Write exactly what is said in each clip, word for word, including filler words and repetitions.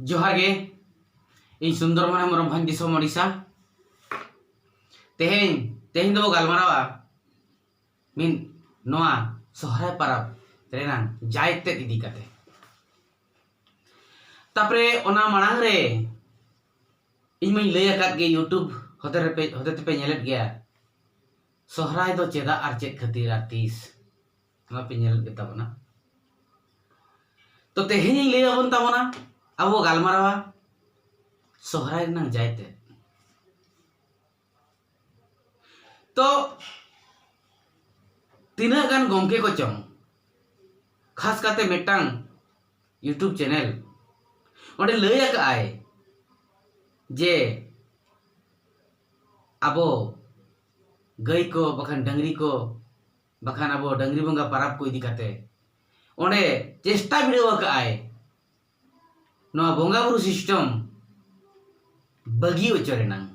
ᱡᱚᱦᱟᱨ ᱜᱮ, ᱤᱧ ᱥᱩᱱᱫᱚᱨ ᱢᱳᱦᱚᱱ ᱦᱮᱢᱵᱨᱚᱢ, ᱵᱷᱚᱸᱡᱽ ᱫᱤᱥᱚᱢ ᱳᱰᱤᱥᱟ᱾ ᱛᱮᱦᱮᱧ, ᱛᱮᱦᱮᱧ ᱫᱚᱵᱚ ᱜᱟᱞᱢᱟᱨᱟᱣᱟ ᱢᱤᱫ ᱱᱚᱣᱟ ᱥᱚᱦᱨᱟᱭ ᱯᱟᱨᱟᱵᱽ ᱨᱮᱱᱟᱝ ᱡᱟᱭ ᱛᱮᱫ ᱤᱫᱤ ᱠᱟᱛᱮ᱾ ᱛᱟᱯᱚᱨᱮ ᱚᱱᱟ ᱢᱟᱲᱟᱝ ᱨᱮ ᱤᱧ ᱢᱟᱧ ᱞᱟᱹᱭ ᱟᱠᱟᱫ ᱜᱮ, YouTube ᱦᱚᱛᱮ ᱨᱮᱯᱮ, ᱦᱚᱛᱮ ᱛᱮᱯᱮ ᱧᱮᱞᱮᱫ ᱜᱮᱭᱟ, ᱥᱚᱦᱨᱟᱭ ᱫᱚ ᱪᱮᱫᱟᱜ ᱟᱨ ᱪᱮᱫ ᱠᱷᱟᱹᱛᱤᱨ ᱟᱨ ᱛᱤᱥ, ᱱᱚᱣᱟ ᱯᱮ ᱧᱮᱞᱮᱫ ᱜᱮ ᱛᱟᱵᱚᱱᱟ᱾ ᱛᱚ ᱛᱮᱦᱮᱧ ᱤᱧ ᱞᱟᱹᱭ ᱟᱵᱚᱱ ᱛᱟᱵᱚᱱᱟ, ᱟᱵᱚ ᱜᱟᱞᱢᱟᱨᱟᱣᱟ ᱥᱚᱦᱨᱟᱭ ᱨᱮᱱᱟᱝ ᱡᱟᱭ ᱛᱮᱫ᱾ ᱛᱚ ᱛᱤᱱᱟᱹᱜ ᱜᱟᱱ ᱜᱚᱢᱠᱮ ᱠᱚᱪᱚᱝ, ᱠᱷᱟᱥ ᱠᱟᱛᱮ ᱢᱤᱫᱴᱟᱝ YouTube channel, ᱚᱸᱰᱮ ᱞᱟᱹᱭ ᱟᱠᱟᱫ ᱟᱭ ᱡᱮ ᱟᱵᱚ ᱜᱟᱹᱭ ᱠᱚ ᱵᱟᱠᱷᱟᱱ ᱰᱟᱹᱝᱨᱤ ᱠᱚ ᱵᱟᱠᱷᱟᱱ ᱟᱵᱚ ᱰᱟᱹᱝᱨᱤ ᱵᱚᱸᱜᱟ ᱯᱟᱨᱟᱵᱽ ᱠᱚ ᱤᱫᱤ ᱠᱟᱛᱮ ᱚᱸᱰᱮ ᱪᱮᱥᱴᱟ ᱵᱤᱰᱟᱹᱣ ᱟᱠᱟᱫ ᱟᱭ ᱱᱚᱣᱟ ᱵᱚᱸᱜᱟ ᱵᱩᱨᱩ system ᱵᱟᱹᱜᱤ ᱦᱚᱪᱚ ᱨᱮᱱᱟᱝ᱾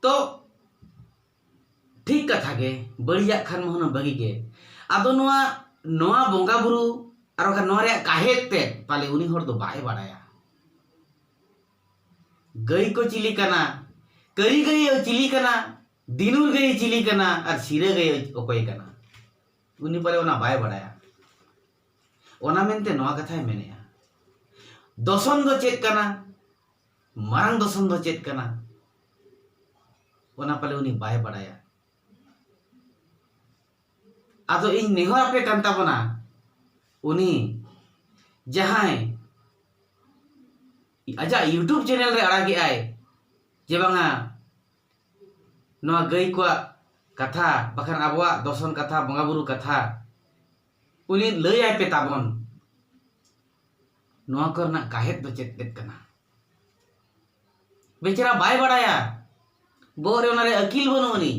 ᱛᱚ ᱴᱷᱤᱠ ᱠᱟᱛᱷᱟ ᱜᱮ, ᱵᱟᱹᱲᱤᱡᱟᱜ ᱠᱷᱟᱱ ᱢᱟ ᱦᱩᱱᱟᱹᱝ ᱵᱟᱹᱜᱤ ᱜᱮ᱾ ᱟᱫᱚ ᱱᱚᱣᱟ, ᱱᱚᱣᱟ ᱵᱚᱸᱜᱟ ᱵᱩᱨᱩ ᱟᱨ ᱵᱟᱠᱷᱟᱱ ᱱᱚᱣᱟ ᱨᱮᱭᱟᱜ ᱠᱟᱦᱮᱫ ᱛᱮᱫ ᱯᱟᱞᱮ ᱩᱱᱤ ᱦᱚᱲ ᱫᱚ ᱵᱟᱭ ᱵᱟᱲᱟᱭᱟ᱾ ᱜᱟᱹᱭ ᱠᱚ ᱪᱤᱞᱤ ᱠᱟᱱᱟ, ᱠᱟᱹᱨᱤ ᱜᱟᱹᱭ ᱪᱤᱞᱤ ᱠᱟᱱᱟ, ᱫᱤᱱᱩᱨ ᱜᱟᱹᱭ ᱪᱤᱞᱤ ᱠᱟᱱᱟ ᱟᱨ ᱥᱤᱨᱟᱹ ᱜᱟᱹᱭ ᱚᱠᱚᱭ ᱠᱟᱱᱟ, ᱩᱱᱤ ᱯᱟᱞᱮ ᱚᱱᱟ ᱵᱟᱭ ᱵᱟᱲᱟᱭᱟ᱾ ᱚᱱᱟ ᱢᱮᱱᱛᱮ ᱱᱚᱣᱟ ᱠᱟᱛᱷᱟᱭ ᱢᱮᱱᱮᱜᱼᱟ᱾ ᱫᱚᱥᱚᱱ ᱫᱚ ᱪᱮᱫ ᱠᱟᱱᱟ, ᱢᱟᱨᱟᱝ ᱫᱚᱥᱚᱱ ᱫᱚ ᱪᱮᱫ ᱠᱟᱱᱟ, ᱚᱱᱟ ᱯᱟᱞᱮ ᱩᱱᱤ ᱵᱟᱭ ᱵᱟᱲᱟᱭᱟ᱾ ᱟᱫᱚ ᱤᱧ ᱱᱮᱦᱚᱨ ᱟᱯᱮ ᱠᱟᱱ ᱛᱟᱵᱚᱱᱟ, ᱩᱱᱤ ᱡᱟᱦᱟᱸᱭ ᱟᱡᱟᱜ YouTube channel ᱨᱮ ᱟᱲᱟᱜᱮᱜᱼᱟᱭ ᱡᱮ ᱵᱟᱝᱟ ᱱᱚᱣᱟ ᱜᱟᱹᱭ ᱠᱚᱣᱟᱜ ᱠᱟᱛᱷᱟ ᱵᱟᱠᱷᱟᱱ ᱟᱵᱚᱣᱟᱜ ᱫᱚᱥᱚᱱ ᱠᱟᱛᱷᱟ, ᱵᱚᱸᱜᱟ ᱵᱩᱨᱩ ᱠᱟᱛᱷᱟ, ᱩᱱᱤ ᱞᱟᱹᱭᱟᱭ ᱯᱮ ᱛᱟᱵᱚᱱ, ᱱᱚᱣᱟ ᱠᱚᱨᱮᱱᱟᱜ ᱠᱟᱦᱮᱫ ᱫᱚ ᱪᱮᱫ ᱪᱮᱫ ᱠᱟᱱᱟ? ᱵᱮᱪᱟᱨᱟ ᱵᱟᱭ ᱵᱟᱲᱟᱭᱟ, ᱵᱚᱦᱚᱜ ᱨᱮ ᱚᱱᱟ ᱨᱮ ᱟᱹᱠᱤᱞ ᱵᱟᱹᱱᱩᱜ ᱟᱹᱱᱤᱡ᱾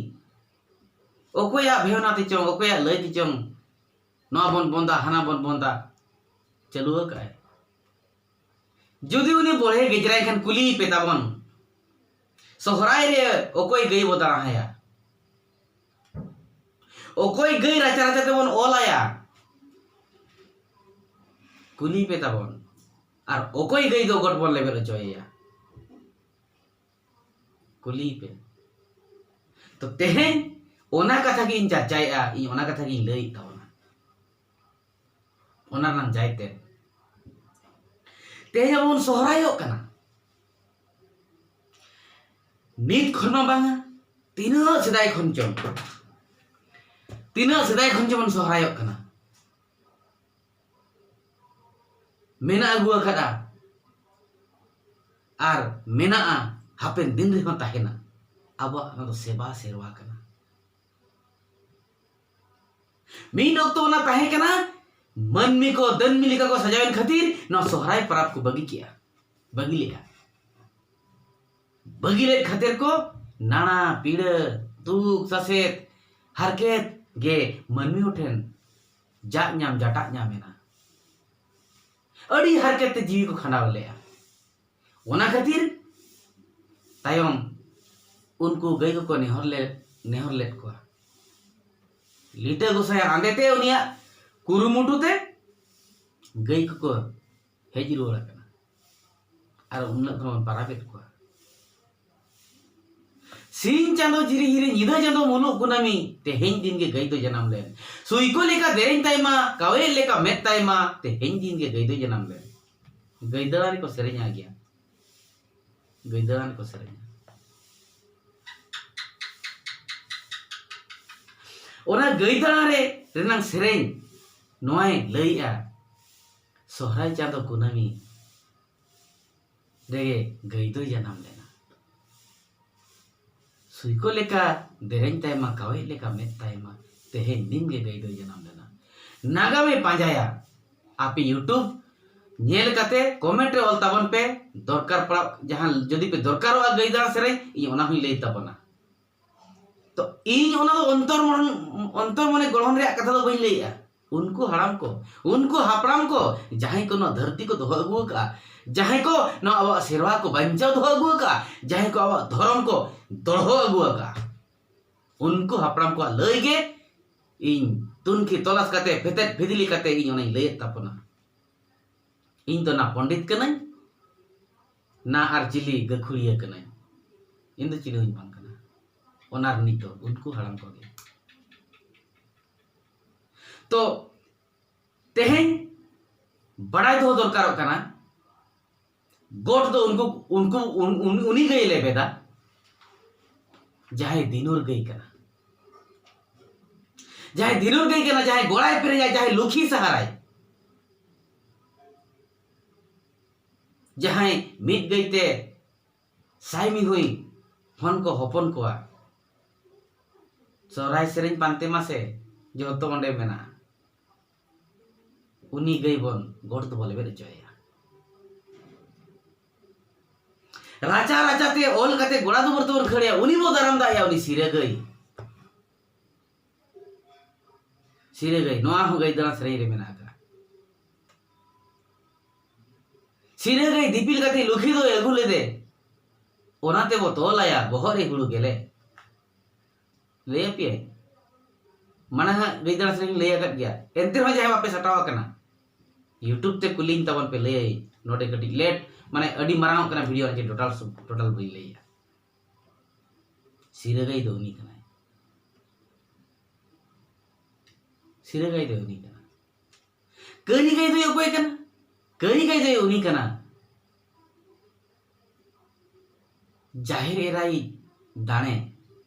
ᱚᱠᱚᱭᱟᱜ ᱵᱷᱮᱣᱱᱟ ᱛᱮᱪᱚᱝ, ᱚᱠᱚᱭᱟᱜ ᱞᱟᱹᱭ ᱛᱮᱪᱚᱝ, ᱱᱚᱣᱟ ᱵᱚᱱ ᱵᱚᱱᱫᱟ, ᱦᱟᱱᱟ ᱵᱚᱱ ᱵᱚᱱᱫᱟ, ᱪᱟᱹᱞᱩ ᱟᱠᱟᱫᱼᱟᱭ᱾ ᱡᱩᱫᱤ ᱩᱱᱤ ᱵᱚᱲᱦᱮ ᱜᱮᱡᱽᱨᱟᱭ ᱠᱷᱟᱱ ᱠᱩᱞᱤᱭᱮ ᱯᱮ ᱛᱟᱵᱚᱱ, ᱥᱚᱦᱨᱟᱭ ᱨᱮ ᱚᱠᱚᱭ ᱜᱟᱹᱭ ᱵᱚ ᱫᱟᱬᱟᱦᱟᱭᱟ? ᱚᱠᱚᱭ ᱜᱟᱹᱭ ᱨᱟᱪᱟ ᱨᱟᱪᱟ ᱛᱮᱵᱚᱱ ᱚᱞ ᱟᱭᱟ? ᱠᱩᱞᱤ ᱯᱮ ᱛᱟᱵᱚᱱ᱾ ᱟᱨ ᱚᱠᱚᱭ ᱜᱟᱹᱭ ᱫᱚ ᱜᱚᱴ ᱵᱚᱱ ᱞᱮᱵᱮᱫ ᱦᱚᱪᱚᱭᱮᱭᱟ? ᱠᱩᱞᱤ ᱯᱮ᱾ ᱛᱚ ᱛᱮᱦᱮᱧ ᱚᱱᱟ ᱠᱟᱛᱷᱟ ᱜᱮ ᱤᱧ ᱪᱟᱨᱪᱟᱭᱮᱫᱼᱟ, ᱤᱧ ᱚᱱᱟ ᱠᱟᱛᱷᱟ ᱜᱤᱧ ᱞᱟᱹᱭᱮᱫ ᱛᱟᱵᱚᱱᱟ᱾ ᱚᱱᱟ ᱨᱮᱱᱟᱜ ᱡᱟᱭᱛᱮ ᱛᱮᱦᱮᱧ ᱟᱵᱚ ᱵᱚᱱ ᱥᱚᱦᱨᱟᱭᱚᱜ ᱠᱟᱱᱟ᱾ ᱱᱤᱛ ᱠᱷᱚᱱ ᱢᱟ ᱵᱟᱝᱟ, ᱛᱤᱱᱟᱹᱜ ᱥᱮᱫᱟᱭ ᱠᱷᱚᱱ ᱪᱚᱝ, ᱛᱤᱱᱟᱹᱜ ᱥᱮᱫᱟᱭ ᱠᱷᱚᱱ ᱪᱚᱝ ᱵᱚᱱ ᱥᱚᱦᱨᱟᱭᱚᱜ ᱠᱟᱱᱟ᱾ ᱢᱮᱱᱟᱜ ᱟᱹᱜᱩ ᱟᱠᱟᱫᱼᱟ ᱟᱨ ᱢᱮᱱᱟᱜᱼᱟ, ᱦᱟᱯᱮᱱ ᱫᱤᱱ ᱨᱮᱦᱚᱸ ᱛᱟᱦᱮᱱᱟ᱾ ᱟᱵᱚᱣᱟᱜ ᱚᱱᱟ ᱫᱚ ᱥᱮᱵᱟ ᱥᱮᱨᱣᱟ ᱠᱟᱱᱟ᱾ ᱢᱤᱫ ᱚᱠᱛᱚ ᱚᱱᱟ ᱛᱟᱦᱮᱸ ᱠᱟᱱᱟ, ᱢᱟᱹᱱᱢᱤ ᱠᱚ ᱫᱟᱹᱱᱢᱤ ᱞᱮᱠᱟ ᱠᱚ ᱥᱟᱡᱟᱣᱮᱱ ᱠᱷᱟᱹᱛᱤᱨ ᱱᱚᱣᱟ ᱥᱚᱦᱨᱟᱭ ᱯᱚᱨᱚᱵᱽ ᱠᱚ ᱵᱟᱹᱜᱤ ᱠᱮᱜᱼᱟ, ᱵᱟᱹᱜᱤ ᱞᱮᱜᱼᱟ᱾ ᱵᱟᱹᱜᱤ ᱞᱮᱫ ᱠᱷᱟᱹᱛᱤᱨ ᱠᱚ ᱱᱟᱱᱟ ᱯᱤᱲᱟᱹ, ᱫᱩᱠ, ᱥᱟᱥᱮᱛ, ᱦᱟᱨᱠᱮᱛ ᱜᱮ ᱢᱟᱹᱱᱢᱤ ᱠᱚᱴᱷᱮᱱ ᱡᱟᱜ ᱧᱟᱢ ᱡᱟᱴᱟᱜ ᱧᱟᱢ ᱮᱱᱟ᱾ ᱟᱹᱰᱤ ᱦᱟᱨᱠᱮᱛ ᱛᱮ ᱡᱤᱣᱤ ᱠᱚ ᱠᱷᱟᱸᱰᱟᱣ ᱞᱮᱜᱼᱟ᱾ ᱚᱱᱟ ᱠᱷᱟᱹᱛᱤᱨ ᱛᱟᱭᱚᱢ ᱩᱱᱠᱩ ᱜᱟᱹᱭ ᱠᱚᱠᱚ ᱱᱮᱦᱚᱨ ᱞᱮᱫ, ᱱᱮᱦᱚᱨ ᱞᱮᱫ ᱠᱚᱣᱟ᱾ ᱞᱤᱴᱟᱹ ᱜᱚᱸᱥᱟᱭ ᱟᱸᱫᱮ ᱛᱮ, ᱩᱱᱤᱭᱟᱜ ᱠᱩᱨᱩᱢᱩᱴᱩ ᱛᱮ ᱜᱟᱹᱭ ᱠᱚᱠᱚ ᱦᱮᱡ ᱨᱩᱣᱟᱹᱲ ᱟᱠᱟᱱᱟ᱾ ᱟᱨ ᱩᱱᱟᱹᱜ ᱠᱷᱚᱱ ᱵᱚᱱ ᱯᱟᱨᱟᱵᱮᱫ ᱠᱚᱣᱟ᱾ ᱥᱤᱧ ᱪᱟᱸᱫᱚ ᱡᱷᱤᱨᱤ ᱦᱤᱨᱤ, ᱧᱤᱫᱟᱹ ᱪᱟᱸᱫᱚ ᱢᱩᱞᱩᱜ ᱠᱩᱱᱟᱹᱢᱤ, ᱛᱮᱦᱮᱧ ᱫᱤᱱ ᱜᱮ ᱜᱟᱹᱭ ᱫᱚ ᱡᱟᱱᱟᱢ ᱞᱮᱱ᱾ ᱥᱩᱭᱠᱚ ᱞᱮᱠᱟ ᱫᱮᱨᱮᱧ ᱛᱟᱭᱢᱟ, ᱠᱟᱣᱮ ᱞᱮᱠᱟ ᱢᱮᱫ ᱛᱟᱭᱢᱟ, ᱛᱮᱦᱮᱧ ᱫᱤᱱ ᱜᱮ ᱜᱟᱹᱭ ᱫᱚ ᱡᱟᱱᱟᱢ ᱞᱮᱱ᱾ ᱜᱟᱹᱭ ᱫᱟᱬᱟ ᱨᱮᱠᱚ ᱥᱮᱨᱮᱧᱟ ᱜᱮᱭᱟ, ᱜᱟᱹᱭ ᱫᱟᱬᱟ ᱨᱮᱠᱚ ᱥᱮᱨᱮᱧᱟ᱾ ᱚᱱᱟ ᱜᱟᱹᱭ ᱫᱟᱬᱟ ᱨᱮ ᱨᱮᱱᱟᱝ ᱥᱮᱨᱮᱧ ᱱᱚᱣᱟᱭ ᱞᱟᱹᱭᱮᱜᱼᱟ, ᱥᱚᱦᱨᱟᱭ ᱪᱟᱸᱫᱚ ᱠᱩᱱᱟᱹᱢᱤ ᱨᱮᱜᱮ ᱜᱟᱹᱭ ᱫᱚᱭ ᱡᱟᱱᱟᱢ ᱞᱮᱱᱟ᱾ ᱥᱩᱭᱠᱚ ᱞᱮᱠᱟ ᱫᱮᱨᱮᱧ ᱛᱟᱭᱢᱟ, ᱠᱟᱣᱮᱡ ᱞᱮᱠᱟ ᱢᱮᱫ ᱛᱟᱭᱢᱟ, ᱛᱮᱦᱮᱧ ᱫᱤᱱ ᱜᱮ ᱜᱟᱹᱭ ᱫᱚᱭ ᱡᱟᱱᱟᱢ ᱞᱮᱱᱟ᱾ ᱱᱟᱜᱟᱢᱮ ᱯᱟᱸᱡᱟᱭᱟ᱾ ᱟᱯᱮ YouTube ᱧᱮᱞ ᱠᱟᱛᱮ comment ᱨᱮ ᱚᱞ ᱛᱟᱵᱚᱱ ᱯᱮ, ᱫᱚᱨᱠᱟᱨ ᱯᱟᱲᱟᱜ, ᱡᱟᱦᱟᱸ ᱡᱩᱫᱤ ᱯᱮ ᱫᱚᱨᱠᱟᱨᱚᱜᱼᱟ ᱜᱟᱹᱭ ᱫᱟᱬᱟ ᱥᱮᱨᱮᱧ, ᱤᱧ ᱚᱱᱟ ᱦᱚᱸᱧ ᱞᱟᱹᱭ ᱛᱟᱵᱚᱱᱟ᱾ ᱛᱚ ᱤᱧ ᱚᱱᱟ ᱫᱚ ᱚᱱᱛᱚᱨ ᱢᱚᱱ-, ᱚᱱᱛᱚᱨ ᱢᱚᱱᱮ ᱜᱚᱲᱦᱚᱱ ᱨᱮᱭᱟᱜ ᱠᱟᱛᱷᱟ ᱫᱚ ᱵᱟᱹᱧ ᱞᱟᱹᱭᱮᱜᱼᱟ᱾ ᱩᱱᱠᱩ ᱦᱟᱲᱟᱢ ᱠᱚ, ᱩᱱᱠᱩ ᱦᱟᱯᱲᱟᱢ ᱠᱚ, ᱡᱟᱦᱟᱸᱭ ᱠᱚ ᱱᱚᱣᱟ ᱫᱷᱟᱹᱨᱛᱤ ᱠᱚ ᱫᱚᱦᱚ ᱟᱹᱜᱩ ᱟᱠᱟᱫᱼᱟ, ᱡᱟᱦᱟᱸᱭ ᱠᱚ ᱱᱚᱣᱟ ᱟᱵᱚᱣᱟᱜ ᱥᱮᱨᱣᱟ ᱠᱚ ᱵᱟᱧᱪᱟᱣ ᱫᱚᱦᱚ ᱟᱹᱜᱩ ᱟᱠᱟᱫᱼᱟ, ᱡᱟᱦᱟᱸᱭ ᱠᱚ ᱟᱵᱚᱣᱟᱜ ᱫᱷᱚᱨᱚᱢ ᱠᱚ ᱫᱚᱦᱚ ᱟᱹᱜᱩ ᱟᱠᱟᱫᱼᱟ, ᱩᱱᱠᱩ ᱦᱟᱯᱲᱟᱢ ᱠᱚᱣᱟᱜ ᱞᱟᱹᱭ ᱜᱮ ᱤᱧ ᱛᱩᱱᱠᱷᱤ ᱛᱚᱞᱟᱥ ᱠᱟᱛᱮ, ᱯᱷᱮᱛᱮᱫ ᱯᱷᱤᱫᱽᱞᱤ ᱠᱟᱛᱮ ᱤᱧ ᱚᱱᱟᱧ ᱞᱟᱹᱭᱮᱫ ᱛᱟᱵᱚᱱᱟ᱾ ᱤᱧ ᱫᱚ ᱱᱟ ᱯᱚᱱᱰᱤᱛ ᱠᱟᱹᱱᱟᱹᱧ, ᱱᱟ ᱟᱨ ᱪᱤᱞᱤ ᱜᱟᱹᱠᱷᱩᱲᱤᱭᱟᱹ ᱠᱟᱹᱱᱟᱹᱧ᱾ ᱤᱧ ᱫᱚ ᱪᱤᱞᱤ ᱦᱚᱸᱧ ᱵᱟᱝ ᱠᱟᱱᱟ᱾ ᱚᱱᱟ ᱨᱤᱱᱤᱡ ᱫᱚ ᱩᱱᱠᱩ ᱦᱟᱲᱟᱢ ᱠᱚᱜᱮ᱾ ᱛᱚ ᱛᱮᱦᱮᱧ ᱵᱟᱲᱟᱭ ᱫᱚᱦᱚ ᱫᱚᱨᱠᱟᱨᱚᱜ ᱠᱟᱱᱟ, ᱜᱚᱰ ᱫᱚ ᱩᱱᱠᱩ, ᱩᱱᱠᱩ, ᱩᱱ-, ᱩᱱ-, ᱩᱱᱤ ᱜᱟᱹᱭ ᱞᱮᱵᱮᱫᱟ, ᱡᱟᱦᱟᱸᱭ ᱫᱤᱱᱩᱨ ᱜᱟᱹᱭ ᱠᱟᱱᱟ, ᱡᱟᱦᱟᱸᱭ ᱫᱤᱱᱩᱨ ᱜᱟᱹᱭ ᱠᱟᱱᱟ, ᱡᱟᱦᱟᱸᱭ ᱜᱚᱲᱟᱭ ᱯᱮᱨᱮᱡᱟᱭ, ᱡᱟᱦᱟᱸᱭ ᱞᱩᱠᱷᱤ ᱥᱟᱦᱟᱨᱟᱭ, ᱡᱟᱦᱟᱸᱭ ᱢᱤᱫ ᱜᱟᱹᱭ ᱛᱮ ᱥᱟᱭ ᱢᱤᱦᱩᱭ ᱦᱚᱱ ᱠᱚ ᱦᱚᱯᱚᱱ ᱠᱚᱣᱟ᱾ ᱥᱚᱦᱨᱟᱭ ᱥᱮᱨᱮᱧ ᱯᱟᱱᱛᱮ ᱢᱟᱥᱮ, ᱡᱚᱛᱚ ᱚᱸᱰᱮ ᱢᱮᱱᱟᱜᱼᱟ᱾ ᱩᱱᱤ ᱜᱟᱹᱭ ᱵᱚᱱ ᱜᱚᱰ ᱫᱚᱵᱚ ᱞᱮᱵᱮᱫ ᱦᱚᱪᱚᱭᱮᱭᱟ᱾ ᱨᱟᱪᱟ ᱨᱟᱪᱟ ᱛᱮ ᱚᱞ ᱠᱟᱛᱮ ᱜᱚᱲᱟ ᱫᱩᱣᱟᱹᱨ ᱛᱮᱵᱚᱱ ᱠᱷᱟᱹᱲᱮᱭᱟ, ᱩᱱᱤ ᱵᱚ ᱫᱟᱨᱟᱢ ᱫᱟᱜ ᱮᱭᱟ, ᱩᱱᱤ ᱥᱤᱨᱟᱹ ᱜᱟᱹᱭ᱾ ᱥᱤᱨᱟᱹ ᱜᱟᱹᱭ, ᱱᱚᱣᱟ ᱦᱚᱸ ᱜᱟᱹᱭ ᱫᱟᱬᱟ ᱥᱮᱨᱮᱧ ᱨᱮ ᱢᱮᱱᱟᱜ ᱟᱠᱟᱫᱼᱟ᱾ ᱥᱤᱨᱟᱹ ᱜᱟᱹᱭ ᱫᱤᱯᱤᱞ ᱠᱟᱛᱮ ᱞᱩᱠᱷᱤ ᱫᱚᱭ ᱟᱹᱜᱩ ᱞᱮᱫᱮ, ᱚᱱᱟ ᱛᱮᱵᱚ ᱛᱚᱞ ᱟᱭᱟ ᱵᱚᱦᱚᱜ ᱨᱮ ᱦᱩᱲᱩ ᱜᱮᱞᱮ᱾ ᱞᱟᱹᱭ ᱟᱯᱮᱭᱟᱹᱧ, ᱢᱟᱲᱟᱝ ᱟᱜ ᱜᱟᱹᱭ ᱫᱟᱬᱟ ᱥᱮᱨᱮᱧ ᱞᱟᱹᱭ ᱟᱠᱟᱫ ᱜᱮᱭᱟ, ᱮᱱᱛᱮ ᱨᱮᱦᱚᱸ ᱡᱟᱦᱟᱸᱭ ᱵᱟᱯᱮ ᱥᱟᱴᱟᱣ ᱟᱠᱟᱱᱟ, YouTube ᱛᱮ ᱠᱩᱞᱤᱧ ᱛᱟᱵᱚᱱ ᱯᱮ, ᱞᱟᱹᱭᱟᱹᱧ ᱱᱚᱰᱮ ᱠᱟᱹᱴᱤᱡ ᱞᱮᱴ, ᱢᱟᱱᱮ ᱟᱹᱰᱤ ᱢᱟᱨᱟᱝ ᱚᱜ ᱠᱟᱱᱟ ᱵᱷᱤᱰᱤᱭᱳ, ᱟᱨ ᱪᱮᱫ ᱴᱳᱴᱟᱞ ᱥᱩ-, ᱴᱳᱴᱟᱞ ᱵᱟᱹᱧ ᱞᱟᱹᱭᱟ᱾ ᱥᱤᱨᱟᱹ ᱜᱟᱹᱭ ᱫᱚ ᱩᱱᱤ ᱠᱟᱱᱟᱭ᱾ ᱥᱤᱨᱟᱹ ᱜᱟᱹᱭ ᱫᱚ ᱩᱱᱤ ᱠᱟᱱᱟ᱾ ᱠᱟᱹᱨᱤ ᱜᱟᱹᱭ ᱫᱚᱭ ᱚᱠᱚᱭ ᱠᱟᱱᱟ? ᱠᱟᱹᱨᱤ ᱜᱟᱹᱭ ᱫᱚᱭ ᱩᱱᱤ ᱠᱟᱱᱟ, ᱡᱟᱦᱮᱨ ᱮᱨᱟᱭᱤᱡ ᱫᱟᱲᱮ,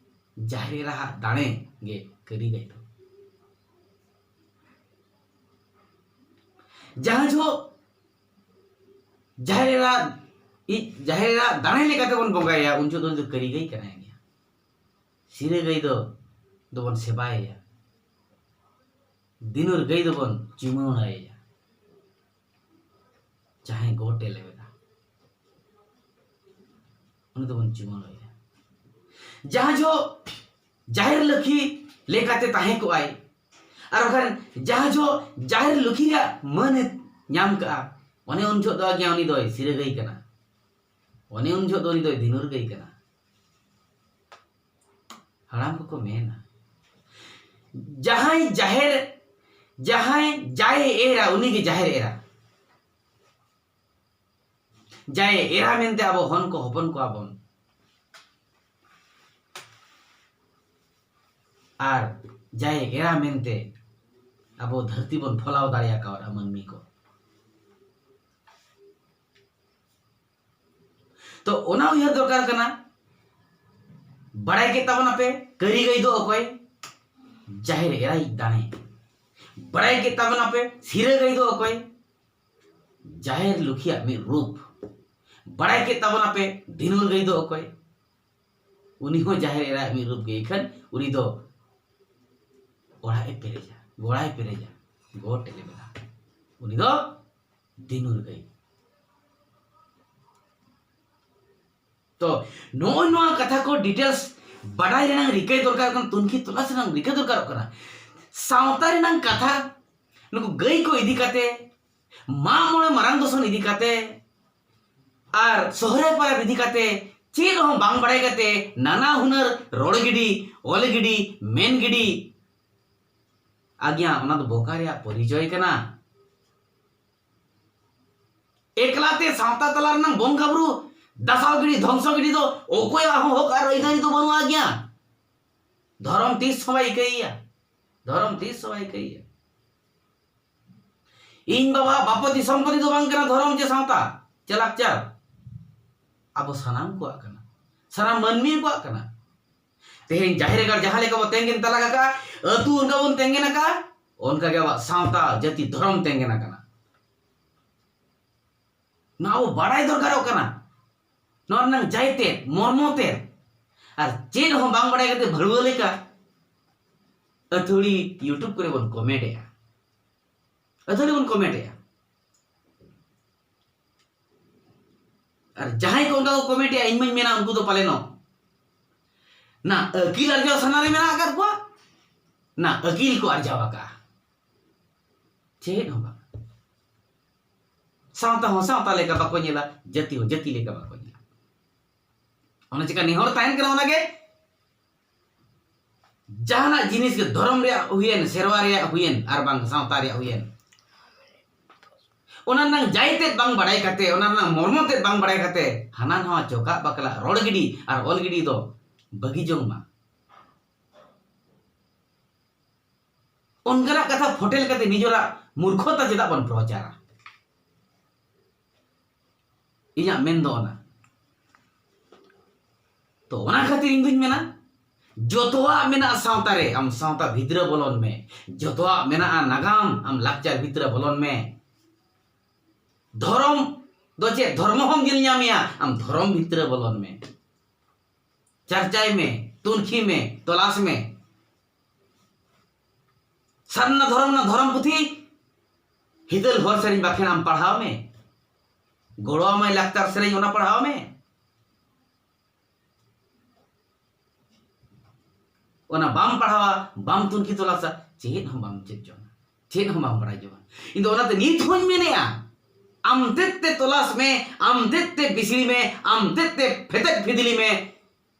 ᱡᱟᱦᱮᱨ ᱮᱨᱟᱦᱟᱜ ᱫᱟᱲᱮ ᱜᱮ ᱠᱟᱹᱨᱤ ᱜᱟᱹᱭ ᱫᱚ᱾ ᱡᱟᱦᱟᱸ ᱡᱚᱦᱚᱜ ᱡᱟᱦᱮᱨ ᱮᱨᱟ, ᱤᱡ ᱡᱟᱦᱮᱨ ᱮᱨᱟ ᱫᱟᱲᱮ ᱞᱮᱠᱟᱛᱮ ᱵᱚᱱ ᱵᱚᱸᱜᱟᱭᱟ, ᱩᱱ ᱡᱚᱦᱚᱜ ᱫᱚ ᱩᱱᱤ ᱫᱚ ᱠᱟᱹᱨᱤ ᱜᱟᱹᱭ ᱠᱟᱱᱟᱭ ᱜᱮᱭᱟ᱾ ᱥᱤᱨᱟᱹ ᱜᱟᱹᱭ ᱫᱚ, ᱫᱚᱵᱚᱱ ᱥᱮᱵᱟᱭᱮᱭᱟ, ᱫᱤᱱᱩᱨ ᱜᱟᱹᱭ ᱫᱚᱵᱚᱱ ᱪᱩᱢᱟᱹᱲᱟᱭᱮᱭᱟ, ᱡᱟᱦᱟᱸᱭ ᱜᱚᱴ ᱮ ᱞᱮᱵᱮᱫᱟ, ᱩᱱᱤ ᱫᱚᱵᱚᱱ ᱪᱩᱢᱟᱹᱲᱟᱭᱟ᱾ ᱡᱟᱦᱟᱸ ᱡᱚᱦᱚᱜ ᱡᱟᱦᱮᱨ ᱞᱟᱹᱠᱷᱤ ᱞᱮᱠᱟᱛᱮ ᱛᱟᱦᱮᱸ ᱠᱚᱜᱼᱟᱭ, ᱟᱨ ᱵᱟᱠᱷᱟᱱ ᱡᱟᱦᱟᱸ ᱡᱚᱦᱚᱜ ᱡᱟᱦᱮᱨ ᱞᱟᱹᱠᱷᱤ ᱨᱮᱭᱟᱜ ᱢᱟᱹᱱ ᱮ ᱧᱟᱢ ᱠᱟᱜᱼᱟ, ᱚᱱᱮ ᱩᱱ ᱡᱚᱦᱚᱜ ᱫᱚ ᱟᱜᱮ ᱩᱱᱤ ᱫᱚᱭ ᱥᱤᱨᱟᱹ ᱜᱟᱹᱭ ᱠᱟᱱᱟ, ᱚᱱᱮ ᱩᱱ ᱡᱚᱦᱚᱜ ᱫᱚ ᱩᱱᱤ ᱫᱚᱭ ᱫᱤᱱᱩᱨ ᱜᱟᱹᱭ ᱠᱟᱱᱟ᱾ ᱦᱟᱲᱟᱢ ᱠᱚᱠᱚ ᱢᱮᱱᱟ, ᱡᱟᱦᱟᱸᱭ ᱡᱟᱦᱮᱨ, ᱡᱟᱦᱟᱸᱭ ᱡᱟᱭ ᱮᱨᱟ, ᱩᱱᱤᱜᱮ ᱡᱟᱦᱮᱨ ᱮᱨᱟ᱾ ᱡᱟᱭ ᱮᱨᱟ ᱢᱮᱱᱛᱮ ᱟᱵᱚ ᱦᱚᱱ ᱠᱚ ᱦᱚᱯᱚᱱ ᱠᱚᱣᱟ ᱵᱚᱱ᱾ ᱟᱨ ᱡᱟᱭ ᱮᱨᱟ ᱢᱮᱱᱛᱮ ᱟᱵᱚ ᱫᱷᱟᱹᱨᱛᱤ ᱵᱚᱱ ᱯᱷᱚᱞᱟᱣ ᱫᱟᱲᱮ ᱟᱠᱟᱣᱟᱫᱼᱟ ᱢᱟᱹᱱᱢᱤ ᱠᱚ᱾ ᱛᱚ ᱚᱱᱟ ᱩᱭᱦᱟᱹᱨ ᱫᱚᱨᱠᱟᱨ ᱠᱟᱱᱟ, ᱵᱟᱲᱟᱭ ᱠᱮᱫ ᱛᱟᱵᱚᱱᱟᱯᱮ ᱠᱟᱹᱨᱤ ᱜᱟᱹᱭ ᱫᱚ ᱚᱠᱚᱭ? ᱡᱟᱦᱮᱨ ᱮᱨᱟᱭᱤᱡ ᱫᱟᱲᱮ᱾ ᱵᱟᱲᱟᱭ ᱠᱮᱫ ᱛᱟᱵᱚᱱᱟᱯᱮ ᱥᱤᱨᱟᱹ ᱜᱟᱹᱭ ᱫᱚ ᱚᱠᱚᱭ? ᱡᱟᱦᱮᱨ ᱞᱩᱠᱷᱤᱭᱟᱜ ᱢᱤᱫ ᱨᱩᱯ᱾ ᱵᱟᱲᱟᱭ ᱠᱮᱫ ᱛᱟᱵᱚᱱᱟᱯᱮ ᱫᱷᱤᱱᱩᱨ ᱜᱟᱹᱭ ᱫᱚ ᱚᱠᱚᱭ? ᱩᱱᱤ ᱦᱚᱸ ᱡᱟᱦᱮᱨ ᱮᱨᱟᱭᱟᱜ ᱢᱤᱫ ᱨᱩᱯ ᱜᱮ, ᱤᱠᱷᱟᱹᱱ ᱩᱱᱤ ᱫᱚ ᱚᱲᱟᱜ ᱮ ᱯᱮᱨᱮᱡᱟ, ᱜᱚᱲᱟᱭ ᱯᱮᱨᱮᱡᱟ, ᱜᱚᱴ ᱮ ᱞᱮᱵᱮᱫᱟ᱾ ᱩᱱᱤ ᱫᱚ ᱫᱷᱤᱱᱩᱨ ᱜᱟᱹᱭ᱾ ᱛᱚ ᱱᱚᱜᱼᱚᱭ ᱱᱚᱣᱟ ᱠᱟᱛᱷᱟ ᱠᱚ details ᱵᱟᱰᱟᱭ ᱨᱮᱱᱟᱜ ᱨᱤᱠᱟᱹᱭ ᱫᱚᱨᱠᱟᱨ ᱠᱟᱱᱟ, ᱛᱩᱱᱠᱷᱤ ᱛᱚᱞᱟᱥ ᱨᱮᱱᱟᱜ ᱨᱤᱠᱟᱹ ᱫᱚᱨᱠᱟᱨᱚᱜ ᱠᱟᱱᱟ᱾ ᱥᱟᱶᱛᱟ ᱨᱮᱱᱟᱜ ᱠᱟᱛᱷᱟ, ᱱᱩᱠᱩ ᱜᱟᱹᱭ ᱠᱚ ᱤᱫᱤ ᱠᱟᱛᱮ, ᱢᱟᱜ ᱢᱚᱬᱮ ᱢᱟᱨᱟᱝ ᱫᱚᱥᱚᱱ ᱤᱫᱤ ᱠᱟᱛᱮ, ᱟᱨ ᱥᱚᱦᱨᱟᱭ ᱯᱚᱨᱚᱵᱽ ᱤᱫᱤ ᱠᱟᱛᱮ ᱪᱮᱫ ᱦᱚᱸ ᱵᱟᱝ ᱵᱟᱲᱟᱭ ᱠᱟᱛᱮ ᱱᱟᱱᱟ ᱦᱩᱱᱟᱹᱨ ᱨᱚᱲ ᱜᱤᱰᱤ, ᱚᱞ ᱜᱤᱰᱤ, ᱢᱮᱱ ᱜᱤᱰᱤ, ᱟᱜᱽᱭᱟ, ᱚᱱᱟ ᱫᱚ ᱵᱚᱠᱟ ᱨᱮᱭᱟᱜ ᱯᱚᱨᱤᱪᱚᱭ ᱠᱟᱱᱟ᱾ ᱮᱠᱞᱟ ᱛᱮ ᱥᱟᱶᱛᱟ ᱛᱟᱞᱟ ᱨᱮᱱᱟᱜ ᱵᱚᱸᱜᱟ ᱵᱩᱨᱩ ᱫᱟᱥᱟᱣ ᱜᱤᱰᱤ, ᱫᱷᱚᱝᱥᱚ ᱜᱤᱰᱤ ᱫᱚ ᱚᱠᱚᱭᱟᱜ ᱦᱚᱸ ᱦᱚᱠ ᱟᱨ ᱟᱹᱭᱫᱟᱹᱨᱤ ᱫᱚ ᱵᱟᱹᱱᱩᱜᱼᱟ ᱜᱮᱭᱟ᱾ ᱫᱷᱚᱨᱚᱢ ᱛᱤᱥ ᱦᱚᱸ ᱵᱟᱭ ᱤᱠᱟᱹᱭᱟ, ᱫᱷᱚᱨᱚᱢ ᱛᱤᱥ ᱦᱚᱸ ᱵᱟᱭ ᱤᱠᱟᱹᱭᱟ᱾ ᱤᱧ ᱵᱟᱵᱟ ᱵᱟᱯᱚᱛᱤ ᱥᱚᱢᱯᱚᱛᱤ ᱫᱚ ᱵᱟᱝ ᱠᱟᱱᱟ ᱫᱷᱚᱨᱚᱢ ᱪᱮ ᱥᱟᱶᱛᱟ ᱪᱮ ᱞᱟᱠᱪᱟᱨ, ᱟᱵᱚ ᱥᱟᱱᱟᱢ ᱠᱚᱣᱟᱜ ᱠᱟᱱᱟ, ᱥᱟᱱᱟᱢ ᱢᱟᱹᱱᱢᱤ ᱠᱚᱣᱟᱜ ᱠᱟᱱᱟ᱾ ᱛᱮᱦᱮᱧ ᱡᱟᱦᱮᱨ ᱜᱟᱲ ᱡᱟᱦᱟᱸ ᱞᱮᱠᱟ ᱵᱚ ᱛᱮᱸᱜᱮᱱ ᱛᱟᱞᱟ ᱟᱠᱟᱫᱼᱟ, ᱟᱹᱛᱩ ᱚᱱᱠᱟ ᱵᱚᱱ ᱛᱮᱸᱜᱮᱱ ᱟᱠᱟᱫᱼᱟ, ᱚᱱᱠᱟ ᱜᱮ ᱟᱵᱚᱣᱟᱜ ᱥᱟᱶᱛᱟ ᱡᱟᱹᱛᱤ ᱫᱷᱚᱨᱚᱢ ᱛᱮᱸᱜᱮᱱ ᱟᱠᱟᱱᱟ᱾ ᱱᱚᱣᱟ ᱟᱵᱚ ᱵᱟᱲᱟᱭ ᱫᱚᱨᱠᱟᱨᱚᱜ ᱠᱟᱱᱟ, ᱱᱚᱣᱟ ᱨᱮᱱᱟᱜ ᱡᱟᱭ ᱛᱮᱫ, ᱢᱚᱨᱢᱚ ᱛᱮᱫ᱾ ᱟᱨ ᱪᱮᱫ ᱦᱚᱸ ᱵᱟᱝ ᱵᱟᱲᱟᱭ ᱠᱟᱛᱮ ᱵᱷᱟᱹᱲᱩᱣᱟᱹ ᱞᱮᱠᱟ ᱟᱹᱛᱷᱟᱹᱲᱤ YouTube ᱠᱚᱨᱮ ᱵᱚᱱ ᱠᱚᱢᱮᱱᱴ ᱮᱜᱼᱟ, ᱟᱹᱛᱷᱟᱹᱲᱤ ᱵᱚᱱ ᱠᱚᱢᱮᱱᱴ ᱮᱜᱼᱟ᱾ ᱟᱨ ᱡᱟᱦᱟᱸᱭ ᱠᱚ ᱚᱱᱠᱟ ᱠᱚ ᱠᱚᱢᱮᱱᱴ ᱮᱜᱼᱟ, ᱤᱧ ᱢᱟᱧ ᱢᱮᱱᱟ ᱩᱱᱠᱩ ᱫᱚ ᱯᱟᱞᱮᱱᱚᱜ ᱱᱟ ᱟᱹᱠᱤᱞ ᱟᱨᱡᱟᱣ ᱥᱟᱱᱟ ᱨᱮ ᱢᱮᱱᱟᱜ ᱟᱠᱟᱫ ᱠᱚᱣᱟ, ᱱᱟ ᱟᱹᱠᱤᱞ ᱠᱚ ᱟᱨᱡᱟᱣ ᱟᱠᱟᱫᱼᱟ᱾ ᱪᱮᱫ ᱦᱚᱸ ᱵᱟᱝ᱾ ᱥᱟᱶᱛᱟ ᱦᱚᱸ ᱥᱟᱶᱛᱟ ᱞᱮᱠᱟ ᱵᱟᱠᱚ ᱧᱮᱞᱟ, ᱡᱟᱹᱛᱤ ᱦᱚᱸ ᱡᱟᱹᱛᱤ ᱞᱮᱠᱟ ᱵᱟᱠᱚ ᱧᱮᱞᱟ᱾ ᱚᱱᱟ ᱪᱤᱠᱟ ᱱᱮᱦᱚᱨ ᱛᱟᱦᱮᱱ ᱠᱟᱱᱟ, ᱚᱱᱟᱜᱮ ᱡᱟᱦᱟᱱᱟᱜ ᱡᱤᱱᱤᱥ ᱜᱮ, ᱫᱷᱚᱨᱚᱢ ᱨᱮᱭᱟᱜ ᱦᱩᱭᱮᱱ, ᱥᱮᱨᱣᱟ ᱨᱮᱭᱟᱜ ᱦᱩᱭᱮᱱ, ᱟᱨ ᱵᱟᱝ ᱥᱟᱶᱛᱟ ᱨᱮᱭᱟᱜ ᱦᱩᱭᱮᱱ, ᱚᱱᱟ ᱨᱮᱱᱟᱝ ᱡᱟᱭ ᱛᱮᱫ ᱵᱟᱝ ᱵᱟᱲᱟᱭ ᱠᱟᱛᱮ, ᱚᱱᱟ ᱨᱮᱱᱟᱝ ᱢᱚᱨᱢᱚ ᱛᱮᱫ ᱵᱟᱝ ᱵᱟᱲᱟᱭ ᱠᱟᱛᱮ, ᱦᱟᱱᱟ ᱱᱟᱣᱟ ᱪᱚᱠᱟᱜ ᱵᱟᱠᱞᱟᱜ ᱨᱚᱲ ᱜᱤᱰᱤ ᱟᱨ ᱚᱞ ᱜᱤᱰᱤ ᱫᱚ ᱵᱟᱹᱜᱤ ᱡᱚᱝ ᱢᱟ᱾ ᱚᱱᱠᱟᱱᱟᱜ ᱠᱟᱛᱷᱟ ᱯᱷᱚᱴᱮᱞ ᱠᱟᱛᱮ ᱱᱤᱡᱚᱨᱟᱜ ᱢᱩᱨᱠᱷᱚᱛᱟ ᱪᱮᱫᱟᱜ ᱵᱚᱱ ᱯᱨᱚᱪᱟᱨᱟ? ᱤᱧᱟᱹᱜ ᱢᱮᱱ ᱫᱚ ᱚᱱᱟ᱾ ᱛᱚ, ᱚᱱᱟ ᱠᱷᱟᱹᱛᱤᱨ ᱤᱧ ᱫᱩᱧ ᱢᱮᱱᱟ, ᱡᱚᱛᱚᱣᱟᱜ ᱢᱮᱱᱟᱜᱼᱟ ᱥᱟᱶᱛᱟ ᱨᱮ, ᱟᱢ ᱥᱟᱶᱛᱟ ᱵᱷᱤᱛᱨᱤ ᱵᱚᱞᱚᱱ ᱢᱮ᱾ ᱡᱚᱛᱚᱣᱟᱜ ᱢᱮᱱᱟᱜᱼᱟ ᱱᱟᱜᱟᱢ, ᱟᱢ ᱞᱟᱠᱪᱟᱨ ᱵᱷᱤᱛᱨᱤ ᱵᱚᱞᱚᱱ ᱢᱮ᱾ ᱫᱷᱚᱨᱚᱢ ᱫᱚ ᱪᱮᱫ? ᱫᱷᱚᱨᱢᱚ ᱦᱚᱸᱢ ᱧᱮᱞ ᱧᱟᱢᱮᱭᱟ, ᱟᱢ ᱫᱷᱚᱨᱚᱢ ᱵᱷᱤᱛᱨᱤ ᱵᱚᱞᱚᱱ ᱢᱮ᱾ ᱪᱟᱨᱪᱟᱭ ᱢᱮ, ᱛᱩᱱᱠᱷᱤ ᱢᱮ, ᱛᱚᱞᱟᱥ ᱢᱮ᱾ ᱥᱟᱨᱱᱟ ᱫᱷᱚᱨᱚᱢ ᱨᱮᱱᱟᱜ ᱫᱷᱚᱨᱚᱢ ᱯᱩᱛᱷᱤ, ᱦᱤᱛᱟᱹᱞ ᱦᱚᱨ ᱥᱮᱨᱮᱧ ᱵᱟᱠᱷᱮᱬ ᱟᱢ ᱯᱟᱲᱦᱟᱣ ᱢᱮ᱾ ᱜᱚᱲᱚᱣᱟᱢᱟᱭ ᱞᱟᱠᱪᱟᱨ ᱥᱮᱨᱮᱧ, ᱚᱱᱟ ᱯᱟᱲᱦᱟᱣ ᱢᱮ᱾ ᱚᱱᱟ ᱵᱟᱢ ᱯᱟᱲᱦᱟᱣᱟ, ᱵᱟᱢ ᱛᱩᱱᱠᱷᱤ ᱛᱚᱞᱟᱥᱟ, ᱪᱮᱫ ᱦᱚᱸ ᱵᱟᱢ ᱪᱮᱫ ᱡᱚᱝᱟ, ᱪᱮᱫ ᱦᱚᱸ ᱵᱟᱢ ᱵᱟᱲᱟᱭ ᱡᱚᱝᱟ᱾ ᱤᱧ ᱫᱚ ᱚᱱᱟᱛᱮ ᱱᱤᱛ ᱦᱚᱸᱧ ᱢᱮᱱᱮᱜᱼᱟ, ᱟᱢ ᱛᱮᱫ ᱛᱮ ᱛᱚᱞᱟᱥ ᱢᱮ, ᱟᱢ ᱛᱮᱫ ᱛᱮ ᱵᱤᱥᱲᱤ ᱢᱮ, ᱟᱢ ᱛᱮᱫ ᱛᱮ ᱯᱷᱮᱛᱮᱫ ᱯᱷᱤᱫᱽᱞᱤ ᱢᱮ᱾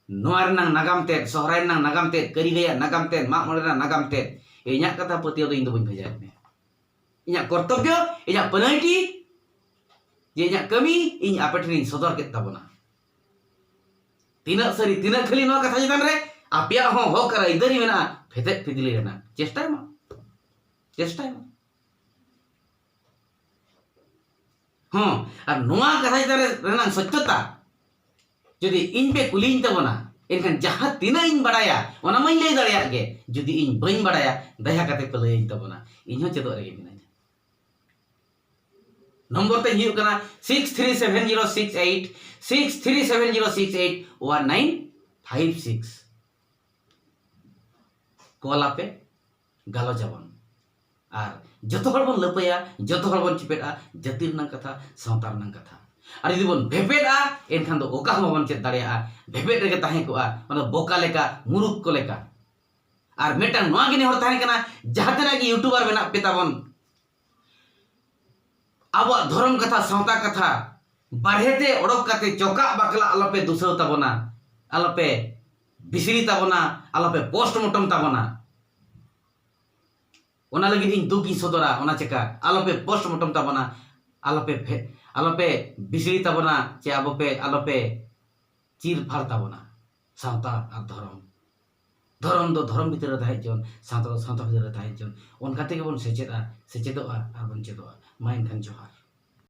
ᱱᱚᱣᱟ ᱨᱮᱱᱟᱝ ᱱᱟᱜᱟᱢ ᱛᱮᱫ, ᱥᱚᱦᱨᱟᱭ ᱨᱮᱱᱟᱝ ᱱᱟᱜᱟᱢ ᱛᱮᱫ, ᱠᱟᱹᱨᱤ ᱜᱟᱹᱭᱟᱜ ᱱᱟᱜᱟᱢ ᱛᱮᱫ, ᱢᱟᱜ ᱢᱚᱬᱮ ᱨᱮᱱᱟᱜ ᱱᱟᱜᱟᱢ ᱛᱮᱫ, ᱤᱧᱟᱹᱜ ᱠᱟᱛᱷᱟ ᱯᱟᱹᱛᱭᱟᱹᱣ ᱫᱚ ᱤᱧ ᱫᱚ ᱵᱟᱹᱧ ᱵᱷᱮᱡᱟᱭᱮᱫ ᱢᱮᱭᱟ᱾ ᱤᱧᱟᱹᱜ ᱠᱚᱨᱛᱚᱵᱽᱵᱚ, ᱤᱧᱟᱹᱜ ᱯᱟᱹᱱᱟᱹᱭᱴᱤ, ᱡᱮ ᱤᱧᱟᱹᱜ ᱠᱟᱹᱢᱤ ᱤᱧ ᱟᱯᱮ ᱴᱷᱮᱱᱤᱧ ᱥᱚᱫᱚᱨ ᱠᱮᱫ ᱛᱟᱵᱚᱱᱟ᱾ ᱛᱤᱱᱟᱹᱜ ᱥᱟᱹᱨᱤ, ᱛᱤᱱᱟᱹᱜ ᱠᱷᱟᱹᱞᱤ ᱱᱚᱣᱟ ᱠᱟᱛᱷᱟ ᱪᱮᱛᱟᱱ ᱨᱮ ᱟᱯᱮᱭᱟᱜ ᱦᱚᱸ ᱦᱚᱠ ᱟᱨ ᱟᱹᱭᱫᱟᱹᱨᱤ ᱢᱮᱱᱟᱜᱼᱟ, ᱯᱷᱮᱛᱮᱫ ᱯᱷᱤᱫᱽᱞᱤ ᱨᱮᱱᱟᱜ ᱪᱮᱥᱴᱟᱭ ᱢᱟ, ᱪᱮᱥᱴᱟᱭ ᱢᱟ᱾ ᱦᱚᱸ, ᱟᱨ ᱱᱚᱣᱟ ᱠᱟᱛᱷᱟ ᱪᱮᱛᱟᱱ ᱨᱮ ᱨᱮᱱᱟᱜ ᱥᱚᱛᱭᱚᱛᱟ ᱡᱩᱫᱤ ᱤᱧ ᱯᱮ ᱠᱩᱞᱤᱭᱤᱧ ᱛᱟᱵᱚᱱᱟ, ᱮᱱᱠᱷᱟᱱ ᱡᱟᱦᱟᱸ ᱛᱤᱱᱟᱹᱜ ᱤᱧ ᱵᱟᱲᱟᱭᱟ, ᱚᱱᱟ ᱢᱟᱧ ᱞᱟᱹᱭ ᱫᱟᱲᱮᱭᱟᱜ ᱜᱮ᱾ ᱡᱩᱫᱤ ᱤᱧ ᱵᱟᱹᱧ ᱵᱟᱲᱟᱭᱟ, ᱫᱟᱭᱟ ᱠᱟᱛᱮ ᱯᱮ ᱞᱟᱹᱭᱟᱹᱧ ᱛᱟᱵᱚᱱᱟ, ᱤᱧ ᱦᱚᱸ ᱪᱮᱫᱚᱜ ᱨᱮᱜᱮ ᱢᱤᱱᱟᱹᱧᱟ᱾ ᱱᱚᱢᱵᱚᱨ ᱛᱤᱧ ᱦᱩᱭᱩᱜ ᱠᱟᱱᱟ six three seven zero six eight, six three seven zero six eight one nine five six᱾ ᱠᱚᱞ ᱟᱯᱮ, ᱜᱟᱞᱚᱪ ᱟᱵᱚᱱ᱾ ᱟᱨ ᱡᱚᱛᱚ ᱦᱚᱲ ᱵᱚᱱ ᱞᱟᱹᱯᱟᱹᱭᱟ, ᱡᱚᱛᱚ ᱦᱚᱲ ᱵᱚᱱ ᱪᱮᱯᱮᱫᱼᱟ ᱡᱟᱹᱛᱤ ᱨᱮᱱᱟᱜ ᱠᱟᱛᱷᱟ, ᱥᱟᱶᱛᱟ ᱨᱮᱱᱟᱜ ᱠᱟᱛᱷᱟ᱾ ᱟᱨ ᱡᱩᱫᱤ ᱵᱚᱱ ᱵᱷᱮᱯᱮᱫᱼᱟ, ᱮᱱᱠᱷᱟᱱ ᱫᱚ ᱚᱠᱟ ᱦᱚᱸ ᱵᱟᱵᱚᱱ ᱪᱮᱫ ᱫᱟᱲᱮᱭᱟᱜᱼᱟ᱾ ᱵᱷᱮᱯᱮᱫ ᱨᱮᱜᱮ ᱛᱟᱦᱮᱸ ᱠᱚᱜᱼᱟ, ᱚᱱᱟ ᱫᱚ ᱵᱚᱠᱟ ᱞᱮᱠᱟ, ᱢᱩᱨᱩᱠ ᱠᱚ ᱞᱮᱠᱟ᱾ ᱟᱨ ᱢᱤᱫᱴᱟᱝ ᱱᱚᱣᱟ ᱜᱮ ᱱᱮᱦᱚᱨ ᱛᱟᱦᱮᱱ ᱠᱟᱱᱟ, ᱡᱟᱦᱟᱸ ᱛᱤᱱᱟᱹᱜ ᱜᱮ YouTuber ᱢᱮᱱᱟᱜ ᱯᱮ ᱛᱟᱵᱚᱱ, ᱟᱵᱚᱣᱟᱜ ᱫᱷᱚᱨᱚᱢ ᱠᱟᱛᱷᱟ, ᱥᱟᱶᱛᱟ ᱠᱟᱛᱷᱟ ᱵᱟᱨᱦᱮ ᱛᱮ ᱚᱰᱚᱠ ᱠᱟᱛᱮ ᱪᱚᱠᱟᱜ ᱵᱟᱠᱞᱟᱜ ᱟᱞᱚᱯᱮ ᱫᱩᱥᱟᱹᱣ ᱛᱟᱵᱚᱱᱟ, ᱟᱞᱚᱯᱮ ᱵᱤᱥᱲᱤ ᱛᱟᱵᱚᱱᱟ, ᱟᱞᱚᱯᱮ postmortem ᱛᱟᱵᱚᱱᱟ᱾ ᱚᱱᱟ ᱞᱟᱹᱜᱤᱫ ᱤᱧ ᱫᱩᱠ ᱤᱧ ᱥᱚᱫᱚᱨᱟ, ᱚᱱᱟ ᱪᱮᱠᱟ ᱟᱞᱚᱯᱮ postmortem ᱛᱟᱵᱚᱱᱟ᱾ ᱟᱞᱚᱯᱮ ᱯᱷᱮ- ᱟᱞᱚᱯᱮ ᱵᱤᱥᱲᱤ ᱛᱟᱵᱚᱱᱟ, ᱪᱮ ᱟᱵᱚᱯᱮ ᱟᱞᱚᱯᱮ ᱪᱤᱨ ᱯᱷᱟᱲ ᱛᱟᱵᱚᱱᱟ᱾ ᱥᱟᱶᱛᱟ ᱟᱨ ᱫᱷᱚᱨᱚᱢ, ᱫᱷᱚᱨᱚᱢ ᱫᱚ ᱫᱷᱚᱨᱚᱢ ᱵᱷᱤᱛᱤᱨ ᱨᱮ ᱛᱟᱦᱮᱸ ᱦᱚᱪᱚᱱ, ᱥᱟᱶᱛᱟ ᱫᱚ ᱥᱟᱶᱛᱟ ᱵᱷᱤᱛᱤᱨ ᱨᱮ ᱛᱟᱦᱮᱸ ᱦᱚᱪᱚᱱ᱾ ᱚᱱᱠᱟ ᱛᱮᱜᱮ ᱵᱚᱱ ᱥᱮᱪᱮᱫᱼᱟ, ᱥᱮᱪᱮᱫᱚᱜᱼᱟ ᱟᱨ ᱵᱚᱱ ᱪᱮᱫᱚᱜᱼᱟ᱾ ᱢᱟ ᱮᱱᱠᱷᱟᱱ ᱡᱚᱦᱟᱨ᱾